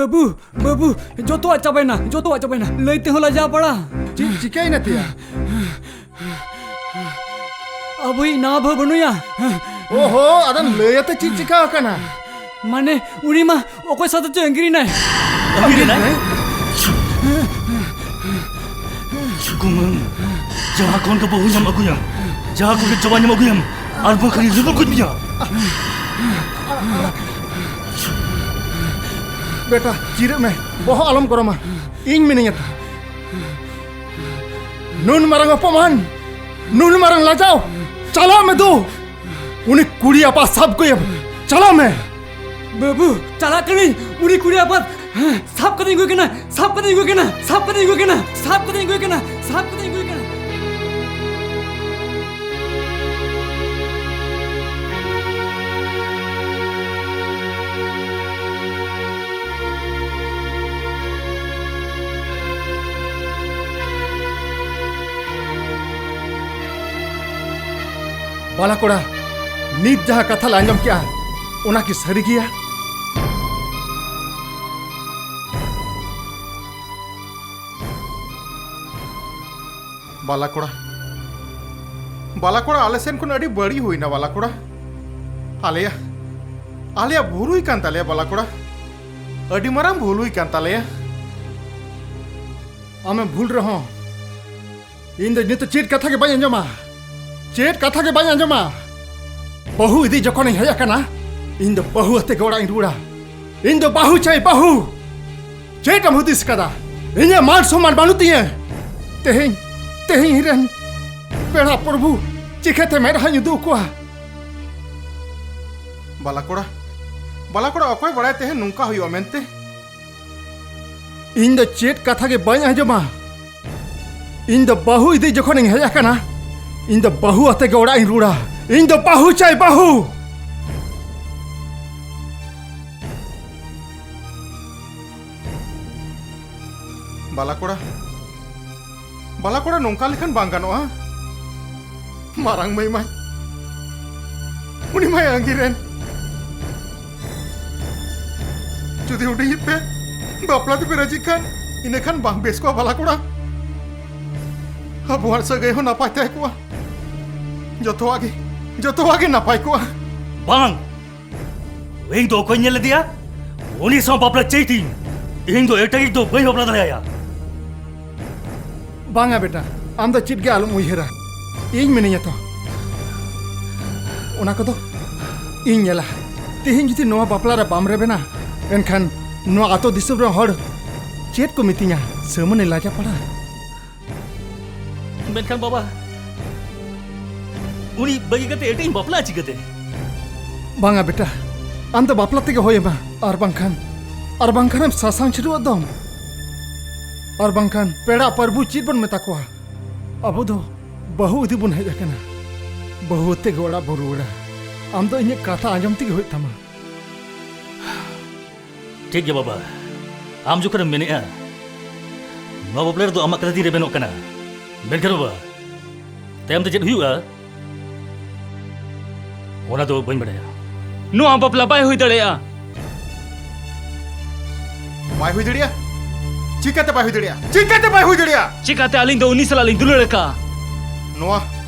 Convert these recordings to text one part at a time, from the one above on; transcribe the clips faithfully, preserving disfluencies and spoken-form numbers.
ᱵᱟᱹᱵᱩ, ᱵᱟᱹᱵᱩ, ᱡᱚᱛᱚᱣᱟᱜ ᱪᱟᱵᱟᱭᱮᱱᱟ, ᱡᱚᱛᱚᱣᱟᱜ ᱪᱟᱵᱟᱭᱮᱱᱟ᱾ ᱞᱟᱹᱭ ᱛᱮᱦᱚᱸ ᱞᱟᱡᱟᱣ ᱯᱟᱲᱟ᱾ ᱪᱮᱫ ᱪᱤᱠᱟᱹᱭᱮᱱᱟ ᱛᱮᱭᱟ? ᱟᱵᱚᱭᱤᱡ ᱱᱟᱣᱟ ᱵᱟᱹᱦᱩ ᱵᱟᱹᱱᱩᱭᱟ᱾ ᱳᱦᱳ, ᱟᱫᱚ ᱞᱟᱹᱭ ᱟᱛᱮ ᱪᱮᱫ ᱪᱤᱠᱟ ᱟᱠᱟᱱᱟ? ᱢᱟᱱᱮ, ᱩᱱᱤ ᱢᱟ ᱚᱠᱚᱭ ᱥᱟᱶᱛᱮ ᱪᱚ ᱟᱸᱜᱤᱨ ᱮᱱᱟᱭ᱾ ᱟᱸᱜᱤᱨ ᱮᱱᱟᱭ? ᱠᱩᱢᱟᱹᱝ, ᱡᱟᱦᱟᱸ ᱠᱷᱚᱱ ᱜᱮ ᱵᱟᱹᱦᱩ ᱧᱟᱢ ᱟᱹᱜᱩᱭᱟᱢ, ᱡᱟᱦᱟᱸ ᱠᱷᱚᱱ ᱜᱮ ᱡᱟᱶᱟᱭ ᱧᱟᱢ ᱟᱹᱜᱩᱭᱟᱢ, ᱟᱨ ᱵᱟᱝᱠᱷᱟᱱ ᱤᱧ ᱨᱩᱵᱩᱞ ᱜᱚᱡ ᱢᱮᱭᱟ᱾ ᱵᱮᱴᱟ, ᱪᱤᱨᱟᱹᱜ ᱢᱮ, ᱵᱚᱦᱚᱜ ᱟᱞᱚᱢ ᱜᱚᱨᱚᱢᱟ, ᱤᱧ ᱢᱤᱱᱟᱹᱧᱟ ᱛᱚ᱾ ᱱᱩᱱ ᱢᱟᱨᱟᱝ ᱚᱯᱚᱢᱟᱱ, ᱱᱩᱱ ᱢᱟᱨᱟᱝ ᱞᱟᱡᱟᱣ, ᱪᱟᱞᱟᱜ ᱢᱮ ᱫᱩ᱾ ᱩᱱᱤ ᱠᱩᱲᱤ ᱟᱯᱟᱛ ᱥᱟᱵ ᱟᱹᱜᱩᱭᱮᱢ, ᱪᱟᱞᱟᱜ ᱢᱮ᱾ ᱵᱟᱹᱵᱩ, ᱪᱟᱞᱟᱜ ᱠᱟᱹᱱᱟᱹᱧ, ᱩᱱᱤ ᱠᱩᱲᱤ ᱟᱯᱟᱛ ᱥᱟᱵ ᱠᱟᱛᱮᱧ ᱟᱹᱜᱩᱭ ᱠᱟᱱᱟ, ᱥᱟᱵ ᱠᱟᱛᱮᱧ ᱟᱹᱜᱩᱭ ᱠᱟᱱᱟ, ᱥᱟᱵ ᱠᱟᱛᱮᱧ ᱟᱹᱜᱩᱭ ᱠᱟᱱᱟ, ᱥᱟᱵ ᱠᱟᱛᱮᱧ ᱟᱹᱜᱩᱭ ᱠᱟᱱᱟ᱾ ᱵᱟᱞᱟ ᱠᱚᱲᱟ, ᱱᱤᱛ ᱡᱟᱦᱟᱸ ᱠᱟᱛᱷᱟ ᱞᱮ ᱟᱸᱡᱚᱢ ᱠᱮᱜᱼᱟ, ᱚᱱᱟ ᱠᱤ ᱥᱟᱹᱨᱤ ᱜᱮᱭᱟ? ᱵᱟᱞᱟ ᱠᱚᱲᱟ, ᱵᱟᱞᱟ ᱠᱚᱲᱟ, ᱟᱞᱮ ᱥᱮᱱ ᱠᱷᱚᱱ ᱟᱹᱰᱤ ᱵᱟᱹᱲᱤᱡ ᱦᱩᱭᱱᱟ ᱵᱟᱞᱟ ᱠᱚᱲᱟ᱾ ᱟᱞᱮᱭᱟᱜ, ᱟᱞᱮᱭᱟᱜ ᱵᱷᱩᱞ ᱦᱩᱭ ᱠᱟᱱ ᱛᱟᱞᱮᱭᱟ ᱵᱟᱞᱟ ᱠᱚᱲᱟ, ᱟᱹᱰᱤ ᱢᱟᱨᱟᱝ ᱵᱷᱩᱞ ᱦᱩᱭ ᱠᱟᱱ ᱛᱟᱞᱮᱭᱟ᱾ ᱟᱢᱮᱢ ᱵᱷᱩᱞ ᱨᱮᱦᱚᱸ, ᱤᱧ ᱫᱚ ᱱᱤᱛ ᱪᱮᱫ ᱠᱟᱛᱷᱟ ᱜᱮ ᱵᱟᱹᱧ ᱟᱸᱡᱚᱢᱟ, ᱪᱮᱫ ᱠᱟᱛᱷᱟ ᱜᱮ ᱵᱟᱹᱧ ᱟᱸᱡᱚᱢᱟ᱾ ᱵᱟᱹᱦᱩ ᱤᱫᱤ ᱡᱚᱠᱷᱚᱱᱤᱧ ᱦᱮᱡ ᱟᱠᱟᱱᱟ, ᱤᱧ ᱫᱚ ᱵᱟᱹᱦᱩ ᱟᱛᱮ ᱜᱮ ᱚᱲᱟᱜ ᱤᱧ ᱨᱩᱣᱟᱹᱲᱟ᱾ ᱤᱧ ᱫᱚ ᱵᱟᱹᱦᱩ ᱪᱟᱹᱭ ᱵᱟᱹᱦᱩ᱾ ᱪᱮᱫ ᱮᱢ ᱦᱩᱫᱤᱥ ᱠᱟᱫᱟ? ᱤᱧᱟᱹᱜ ᱢᱟᱱ ᱥᱚᱢᱢᱟᱱ ᱵᱟᱹᱱᱩᱜ ᱛᱤᱧᱟᱹ᱾ ᱛᱮᱦᱮᱧ, ᱛᱮᱦᱮᱧ ᱤᱧ ᱨᱮᱱ ᱯᱮᱲᱟ ᱯᱨᱚᱵᱷᱩ ᱪᱤᱠᱟᱹᱛᱮ ᱢᱮᱫᱦᱟᱧ ᱩᱫᱩᱜ ᱟᱠᱚᱣᱟ? ᱵᱟᱞᱟ ᱠᱚᱲᱟ, ᱵᱟᱞᱟ ᱠᱚᱲᱟ, ᱚᱠᱚᱭ ᱵᱟᱲᱟᱭ ᱛᱮᱦᱮᱧ ᱱᱚᱝᱠᱟ ᱦᱩᱭᱩᱜᱼᱟ ᱢᱮᱱᱛᱮ? ᱤᱧ ᱫᱚ ᱪᱮᱫ ᱠᱟᱛᱷᱟ ᱜᱮ ᱵᱟᱹᱧ ᱟᱸᱡᱚᱢᱟ᱾ ᱤᱧ ᱫᱚ ᱵᱟᱹᱦᱩ ᱤᱫᱤ ᱡᱚᱠᱷᱚᱱᱤᱧ ᱦᱮᱡ ᱟᱠᱟᱱᱟ, ᱤᱧ ᱫᱚ ᱵᱟᱹᱦᱩ ᱟᱛᱮ ᱜᱮ ᱚᱲᱟᱜ ᱤᱧ ᱨᱩᱣᱟᱹᱲᱟ᱾ ᱤᱧ ᱫᱚ ᱵᱟᱹᱦᱩ ᱪᱟᱹᱭ ᱵᱟᱹᱦᱩ᱾ ᱵᱟᱞᱟ ᱠᱚᱲᱟ, ᱵᱟᱞᱟ ᱠᱚᱲᱟ, ᱱᱚᱝᱠᱟ ᱞᱮᱠᱷᱟᱱ ᱵᱟᱝ ᱜᱟᱱᱚᱜᱼᱟ᱾ ᱢᱟᱨᱟᱝ ᱢᱟᱹᱭ ᱢᱟᱭ, ᱩᱱᱤ ᱢᱟᱭ ᱟᱸᱜᱤᱨ ᱮᱱ᱾ ᱡᱩᱫᱤ ᱩᱱᱤ ᱯᱮ ᱵᱟᱯᱞᱟ ᱛᱮᱯᱮ ᱨᱟᱹᱡᱤᱜ ᱠᱷᱟᱱ, ᱤᱱᱟᱹ ᱠᱷᱟᱱ ᱵᱟᱝ ᱵᱮᱥ ᱠᱚᱜᱼᱟ ᱵᱟᱞᱟ ᱠᱚᱲᱟ? ᱟᱵᱚᱣᱟᱜ ᱥᱟᱹᱜᱟᱹᱭ ᱦᱚᱸ ᱱᱟᱯᱟᱭ ᱛᱟᱦᱮᱸ ᱠᱚᱜᱼᱟ, ᱡᱚᱛᱚᱣᱟᱜ ᱜᱮ, ᱡᱚᱛᱚᱣᱟᱜ ᱜᱮ ᱱᱟᱯᱟᱭ ᱠᱚᱜᱼᱟ᱾ ᱵᱟᱝ, ᱤᱧ ᱫᱚ ᱚᱠᱚᱭ ᱧᱮᱞ ᱞᱮᱫᱮᱭᱟ? ᱩᱱᱤ ᱥᱟᱶ ᱵᱟᱯᱞᱟ ᱪᱟᱹᱭ ᱛᱤᱧ᱾ ᱤᱧ ᱫᱚ ᱮᱴᱟᱜᱤᱡ ᱫᱚ ᱵᱟᱹᱧ ᱵᱟᱯᱞᱟ ᱫᱟᱲᱮᱭᱟᱭᱟ᱾ ᱵᱟᱝᱟ ᱵᱮᱴᱟ, ᱟᱢ ᱫᱚ ᱪᱮᱫ ᱜᱮ ᱟᱞᱚᱢ ᱩᱭᱦᱟᱹᱨᱟ, ᱤᱧ ᱢᱤᱱᱟᱹᱧᱟ ᱛᱚ᱾ ᱚᱱᱟ ᱠᱚᱫᱚ ᱤᱧ ᱧᱮᱞᱟ᱾ ᱛᱮᱦᱮᱧ ᱡᱩᱫᱤ ᱱᱚᱣᱟ ᱵᱟᱯᱞᱟ ᱨᱮ ᱵᱟᱢ ᱨᱮᱵᱮᱱᱟ, ᱮᱱᱠᱷᱟᱱ ᱱᱚᱣᱟ ᱟᱛᱳ ᱫᱤᱥᱚᱢ ᱨᱮᱱ ᱦᱚᱲ ᱪᱮᱫ ᱠᱚ ᱢᱤᱛᱟᱹᱧᱟ? ᱥᱟᱹᱢᱟᱹᱱᱮ ᱞᱟᱡᱟ ᱯᱟᱲᱟ᱾ ᱢᱮᱱᱠᱷᱟᱱ ᱵᱟᱵᱟ, ᱩᱱᱤ ᱵᱟᱹᱜᱤ ᱠᱟᱛᱮ ᱮᱴᱟᱜ ᱤᱧ ᱵᱟᱯᱞᱟᱜᱼᱟ ᱪᱤᱠᱟᱹᱛᱮ? ᱵᱟᱝᱟ ᱵᱮᱴᱟ, ᱟᱢ ᱫᱚ ᱵᱟᱯᱞᱟ ᱛᱮᱜᱮ ᱦᱩᱭ ᱟᱢᱟ, ᱟᱨ ᱵᱟᱝᱠᱷᱟᱱ, ᱟᱨ ᱵᱟᱝᱠᱷᱟᱱᱮᱢ ᱥᱟᱥᱟᱝ ᱪᱷᱟᱹᱰᱩᱣᱟᱜ ᱫᱚᱢ᱾ ᱟᱨ ᱵᱟᱝᱠᱷᱟᱱ ᱯᱮᱲᱟ ᱯᱟᱹᱨᱵᱷᱩ ᱪᱮᱫ ᱵᱚᱱ ᱢᱮᱛᱟ ᱠᱚᱣᱟ? ᱟᱵᱚ ᱫᱚ ᱵᱟᱹᱦᱩ ᱤᱫᱤ ᱵᱚᱱ ᱦᱮᱡ ᱟᱠᱟᱱᱟ, ᱵᱟᱹᱦᱩ ᱟᱛᱮ ᱜᱮ ᱚᱲᱟᱜ ᱵᱚᱱ ᱨᱩᱣᱟᱹᱲᱟ᱾ ᱟᱢ ᱫᱚ ᱤᱧᱟᱹᱜ ᱠᱟᱛᱷᱟ ᱟᱸᱡᱚᱢ ᱛᱮᱜᱮ ᱦᱩᱭᱩᱜ ᱛᱟᱢᱟ᱾ ᱴᱷᱤᱠ ᱜᱮᱭᱟ ᱵᱟᱵᱟ, ᱟᱢ ᱡᱚᱠᱷᱚᱱᱮᱢ ᱢᱮᱱᱮᱜᱼᱟ, ᱱᱚᱣᱟ ᱵᱟᱯᱞᱟ ᱨᱮᱫᱚ ᱟᱢᱟᱜ ᱠᱟᱛᱷᱟ ᱛᱤᱧ ᱨᱮᱵᱮᱱᱚᱜ ᱠᱟᱱᱟ᱾ ᱢᱮᱱᱠᱷᱟᱱ ᱵᱟᱵᱟ, ᱛᱟᱭᱚᱢ ᱛᱮ ᱪᱮᱫ ᱦᱩᱭᱩᱜᱼᱟ, ᱚᱱᱟ ᱫᱚ ᱵᱟᱹᱧ ᱵᱟᱰᱟᱭᱟ᱾ ᱱᱚᱣᱟ ᱵᱟᱯᱞᱟ ᱵᱟᱭ ᱦᱩᱭ ᱫᱟᱲᱮᱭᱟᱜᱼᱟ᱾ ᱵᱟᱭ ᱦᱩᱭ ᱫᱟᱲᱮᱭᱟᱜᱼᱟ? ᱪᱤᱠᱟᱹᱛᱮ ᱵᱟᱭ ᱦᱩᱭ ᱫᱟᱲᱮᱭᱟᱜᱼᱟ? ᱪᱤᱠᱟᱹᱛᱮ ᱵᱟᱭ ᱦᱩᱭ ᱫᱟᱲᱮᱭᱟᱜᱼᱟ? ᱪᱤᱠᱟᱹᱛᱮ ᱟᱹᱞᱤᱧ ᱫᱚ ᱩᱱᱤ ᱥᱟᱞᱟᱜ ᱞᱤᱧ ᱫᱩᱞᱟᱹᱲ ᱟᱠᱟᱫᱼᱟ? ᱱᱚᱣᱟ,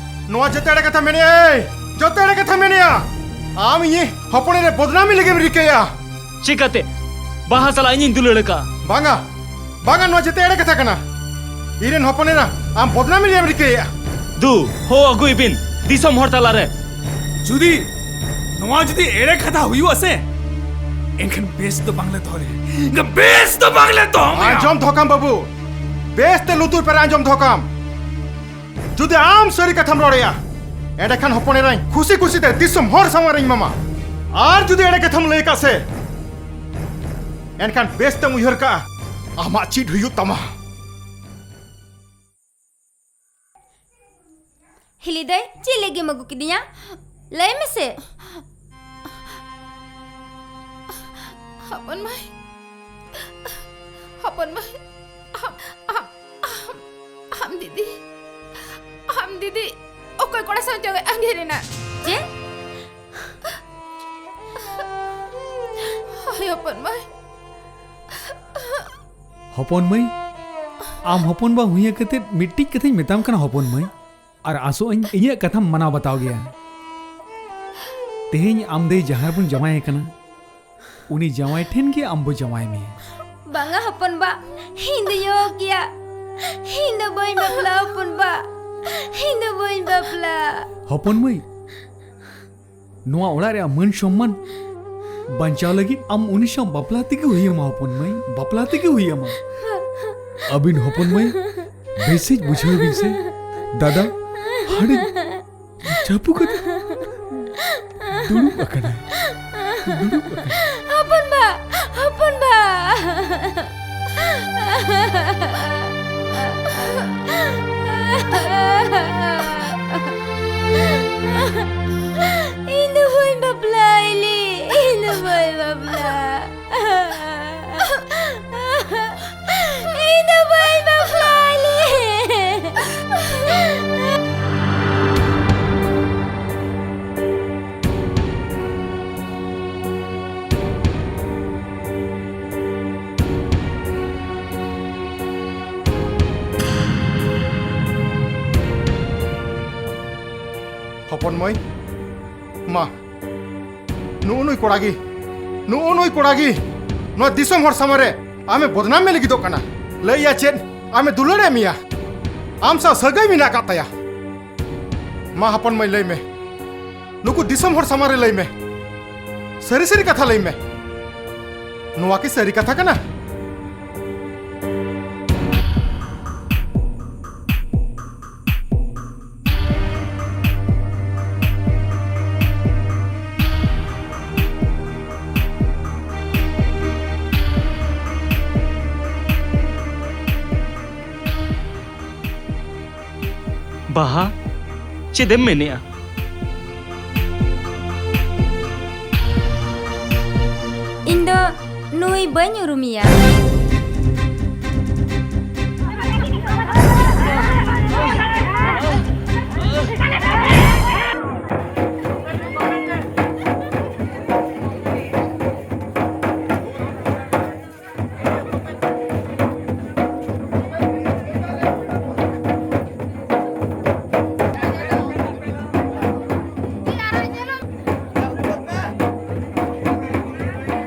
ᱱᱚᱣᱟ ᱡᱚᱛᱚ ᱮᱲᱮ ᱠᱟᱛᱷᱟ ᱢᱮᱱᱮᱜᱼᱟ, ᱮᱭ! ᱡᱚᱛᱚ ᱮᱲᱮ ᱠᱟᱛᱷᱟ ᱢᱮᱱᱮᱜᱼᱟ᱾ ᱟᱢ ᱤᱧᱤᱡ ᱦᱚᱯᱚᱱ ᱮᱨᱟ ᱵᱚᱫᱱᱟᱢᱤ ᱞᱟᱹᱜᱤᱫ ᱮᱢ ᱨᱤᱠᱟᱹᱭᱟ᱾ ᱪᱤᱠᱟᱹᱛᱮ? ᱵᱟᱦᱟ ᱥᱟᱞᱟᱜ ᱤᱧᱤᱧ ᱫᱩᱞᱟᱹᱲ ᱟᱠᱟᱫᱼᱟ᱾ ᱵᱟᱝᱟ, ᱵᱟᱝᱟ, ᱱᱚᱣᱟ ᱡᱮᱛᱮ ᱮᱲᱮ ᱠᱟᱛᱷᱟ ᱠᱟᱱᱟ᱾ ᱤᱧ ᱨᱮᱱ ᱦᱚᱯᱚᱱ ᱮᱨᱟ ᱟᱢ ᱵᱚᱫᱱᱟᱢᱤ ᱞᱟᱹᱜᱤᱫ ᱮᱢ ᱨᱤᱠᱟᱹᱭᱮᱜᱼᱟ᱾ ᱫᱩ, ᱦᱚ ᱟᱹᱜᱩᱭ ᱵᱤᱱ ᱫᱤᱥᱚᱢ ᱦᱚᱲ ᱛᱟᱞᱟᱨᱮ᱾ ᱡᱩᱫᱤ ᱱᱚᱣᱟ ᱡᱩᱫᱤ ᱮᱲᱮ ᱠᱟᱛᱷᱟ ᱦᱩᱭᱩᱜᱼᱟ ᱥᱮ, ᱮᱱᱠᱷᱟᱱ ᱵᱮᱥ ᱫᱚ ᱵᱟᱝᱞᱮ ᱫᱚᱦᱚ ᱞᱮᱭᱟ᱾ ᱵᱮᱥ ᱫᱚ ᱵᱟᱝᱞᱮ ᱫᱚᱦᱚ ᱢᱮᱭᱟ᱾ ᱟᱸᱡᱚᱢ ᱫᱚᱦᱚ ᱠᱟᱢ ᱵᱟᱹᱵᱩ, ᱵᱮᱥ ᱛᱮ ᱞᱩᱛᱩᱨ ᱯᱮᱨᱮ ᱟᱸᱡᱚᱢ ᱫᱚᱦᱚ ᱠᱟᱢ᱾ ᱡᱩᱫᱤ ᱟᱢ ᱥᱟᱹᱨᱤ ᱠᱟᱛᱷᱟᱢ ᱨᱚᱲᱮᱜᱼᱟ, ᱮᱸᱰᱮᱠᱷᱟᱱ ᱦᱚᱯᱚᱱ ᱮᱨᱟᱧ ᱠᱷᱩᱥᱤ ᱠᱷᱩᱥᱤ ᱛᱮ ᱫᱤᱥᱚᱢ ᱦᱚᱲ ᱥᱟᱢᱟᱝ ᱨᱮᱧ ᱮᱢᱟᱢᱟ᱾ ᱟᱨ ᱡᱩᱫᱤ ᱮᱲᱮ ᱠᱟᱛᱷᱟᱢ ᱞᱟᱹᱭ ᱠᱟᱜ ᱥᱮ, ᱮᱱᱠᱷᱟᱱ ᱵᱮᱥ ᱛᱮᱢ ᱩᱭᱦᱟᱹᱨ ᱠᱟᱜᱼᱟ, ᱟᱢᱟᱜ ᱪᱮᱫ ᱦᱩᱭᱩᱜ ᱛᱟᱢᱟ᱾ ᱦᱤᱞᱤ ᱫᱟᱹᱭ, ᱪᱮᱫ ᱞᱟᱹᱜᱤᱫ ᱮᱢ ᱟᱹᱜᱩ ᱠᱤᱫᱤᱧᱟ? ᱞᱟᱹᱭ ᱢᱮᱥᱮ᱾ ᱦᱚᱯᱚᱱ ᱢᱟᱹᱭ, ᱦᱚᱯᱚᱱ ᱢᱟᱹᱭ, ᱟᱢ, ᱟᱢ, ᱟᱢ, ᱟᱢ ᱫᱤᱫᱤ, ᱟᱢ ᱫᱤᱫᱤ ᱚᱠᱚᱭ ᱠᱚᱲᱟ ᱥᱟᱶ ᱪᱚ ᱟᱸᱜᱤᱨ ᱮᱱᱟ? ᱪᱮᱫ? ᱦᱳᱭ ᱦᱚᱯᱚᱱ ᱢᱟᱹᱭ, ᱦᱚᱯᱚᱱ ᱢᱟᱹᱭ, ᱟᱢ ᱦᱚᱯᱚᱱ ᱵᱟ ᱦᱩᱭ ᱠᱟᱛᱮ ᱢᱤᱫᱴᱤᱡ ᱠᱟᱛᱷᱟᱧ ᱢᱮᱛᱟᱢ ᱠᱟᱱᱟ ᱦᱚᱯᱚᱱ ᱢᱟᱹᱭ, ᱟᱨ ᱟᱥᱚᱜ ᱟᱹᱧ ᱤᱧᱟᱹᱜ ᱠᱟᱛᱷᱟᱢ ᱢᱟᱱᱟᱣ ᱵᱟᱛᱟᱣ ᱜᱮᱭᱟ᱾ ᱛᱮᱦᱮᱧ ᱟᱢ ᱫᱟᱹᱭ ᱡᱟᱦᱟᱸ ᱨᱮᱵᱚᱱ ᱡᱟᱶᱟᱭ ᱟᱠᱟᱱᱟ, ᱩᱱᱤ ᱡᱟᱶᱟᱭ ᱴᱷᱮᱱ ᱜᱮ ᱟᱢ ᱵᱚ ᱡᱟᱶᱟᱭ ᱢᱮᱭᱟ᱾ ᱵᱟᱝᱟ ᱦᱚᱯᱚᱱ ᱵᱟ, ᱤᱧ ᱫᱚ ᱭᱚ ᱜᱮᱭᱟ᱾ ᱤᱧ ᱫᱚ ᱵᱟᱹᱧ ᱵᱟᱯᱞᱟ ᱦᱚᱯᱚᱱ ᱵᱟ, ᱤᱧ ᱫᱚ ᱵᱟᱹᱧ ᱵᱟᱯᱞᱟ᱾ ᱦᱚᱯᱚᱱ ᱢᱟᱹᱭ, ᱱᱚᱣᱟ ᱚᱲᱟᱜ ᱨᱮᱭᱟᱜ ᱢᱟᱹᱱ ᱥᱚᱢᱢᱟᱱ ᱵᱟᱧᱪᱟᱣ ᱞᱟᱹᱜᱤᱫ ᱟᱢ ᱩᱱᱤ ᱥᱟᱶ ᱵᱟᱯᱞᱟ ᱛᱮᱜᱮ ᱦᱩᱭ ᱟᱢᱟ ᱦᱚᱯᱚᱱ ᱢᱟᱹᱭ, ᱵᱟᱯᱞᱟ ᱛᱮᱜᱮ ᱦᱩᱭ ᱟᱢᱟ᱾ ᱟᱹᱵᱤᱱ ᱦᱚᱯᱚᱱ ᱢᱟᱹᱭ ᱵᱮᱥᱤᱡ ᱵᱩᱡᱷᱟᱹᱣ ᱵᱤᱱ ᱥᱮ, ᱫᱟᱫᱟ ᱦᱟᱹᱰᱤ ᱪᱟᱯᱩ ᱠᱟᱛᱮ ᱫᱩᱲᱩᱵ ᱟᱠᱟᱱᱟᱭ, ᱫᱩᱲᱩᱵ ᱟᱠᱟᱱᱟᱭ᱾ ᱦᱚᱯᱚᱱ ᱵᱟ, ᱦᱚᱯᱚᱱ ᱵᱟ᱾ ᱤᱧ ᱫᱚ ᱵᱟᱹᱧ ᱵᱟᱯᱞᱟᱜᱼᱟ ᱤᱞᱤ, ᱤᱧ ᱫᱚ ᱵᱟᱹᱧ ᱵᱟᱯᱞᱟᱜᱼᱟ᱾ ᱤᱧ ᱫᱚ ᱵᱟᱹᱧ ᱵᱟᱯᱞᱟᱜᱼᱟ ᱤᱞᱤ᱾ ᱦᱚᱯᱚᱱ ᱢᱟᱹᱭ, ᱢᱟ, ᱱᱩᱜᱼᱩ ᱱᱩᱭ ᱠᱚᱲᱟ ᱜᱮ, ᱱᱩᱜᱼᱩ ᱱᱩᱭ ᱠᱚᱲᱟ ᱜᱮ ᱱᱚᱣᱟ ᱫᱤᱥᱚᱢ ᱦᱚᱲ ᱥᱟᱢᱟᱝ ᱨᱮ ᱟᱢᱮ ᱵᱚᱫᱱᱟᱢ ᱢᱮ ᱞᱟᱹᱜᱤᱫᱚᱜ ᱠᱟᱱᱟ᱾ ᱞᱟᱹᱭᱟ ᱪᱮᱫ? ᱟᱢᱮ ᱫᱩᱞᱟᱹᱲᱮᱫ ᱢᱮᱭᱟ, ᱟᱢ ᱥᱟᱶ ᱥᱟᱹᱜᱟᱹᱭ ᱢᱮᱱᱟᱜ ᱟᱠᱟᱫ ᱛᱟᱭᱟ᱾ ᱢᱟ ᱦᱚᱯᱚᱱ ᱢᱟᱹᱭ, ᱞᱟᱹᱭ ᱢᱮ, ᱱᱩᱠᱩ ᱫᱤᱥᱚᱢ ᱦᱚᱲ ᱥᱟᱢᱟᱝ ᱨᱮ ᱞᱟᱹᱭ ᱢᱮ, ᱥᱟᱹᱨᱤ ᱥᱟᱹᱨᱤ ᱠᱟᱛᱷᱟ ᱞᱟᱹᱭ ᱢᱮ, ᱱᱚᱣᱟ ᱠᱤ ᱥᱟᱹᱨᱤ ᱠᱟᱛᱷᱟ ᱠᱟᱱᱟ? ᱵᱟᱦᱟ, ᱪᱮᱫ ᱮᱢ ᱢᱮᱱᱮᱜᱼᱟ? ᱤᱧ ᱫᱚ ᱱᱩᱭ ᱵᱟᱹᱧ ᱩᱨᱩᱢᱮᱭᱟ᱾